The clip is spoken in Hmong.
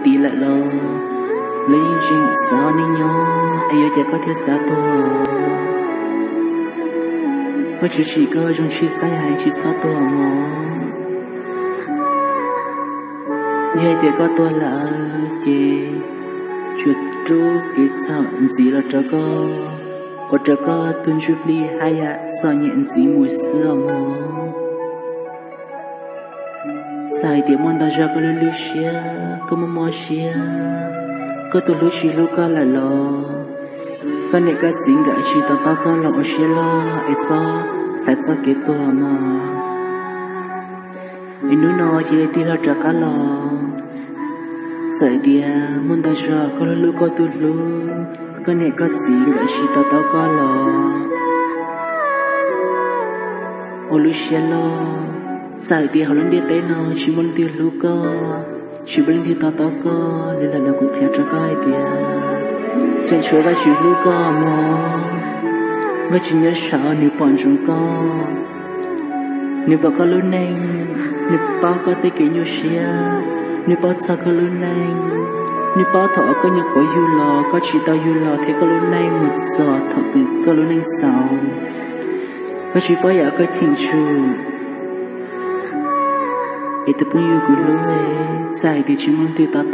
Tiv lawm los lawv yeej tseem xav ua neej nyob, es yog cas koj thiaj xav tuag? Koj tsis tsim koj zoo tsis xav hais tsis txhob tuag mog. Yog hais tias koj tuag lawm ces tsuas rub kev txhaum ntxiv los rau koj, ua rau koj tus ntsuj plig haj yam txom nyem ntxiv mus xwb os mog. Txawm hais tias muaj ntau zog koj lub lub siab, koj muaj mob siab, koj tus hlub tsis hlub koj lawm los koj niam koj txiv nkawd tsis to taub koj los ua siab loj es txhob xaiv txoj kev tuag mog. Es hnub no cia li tig hlo rov qab los, txawm tias muaj ntau zog koj hlub hlub koj tus hlub, koj niam koj txiv nkawd tsis to taub koj los ua lub siab loj. Txawm tias hauv lub ntiaj teb no tsis muaj leej twg hlub koj, tsis muaj leej twg to taub koj li lawm los kuv qhia rau koj hais tias tseem tshuav Vajtswv hlub koj mog. Vajtswv nyob saud nws pom ntsoov koj, nws pom koj lub neej, nws paub koj tej kev nyuaj siab, nws paub txog koj lub neej, nws paub thaum uas koj nyuam qhuav yug los, koj tsis tau yug los thiab koj lub neej mus txog thaum kws koj lub neej xaus. Vajtswv paub yam koj cheem tsum. Es tus phooj ywg kuv hlub, txawm hais tias tsis muaj leej twg to taub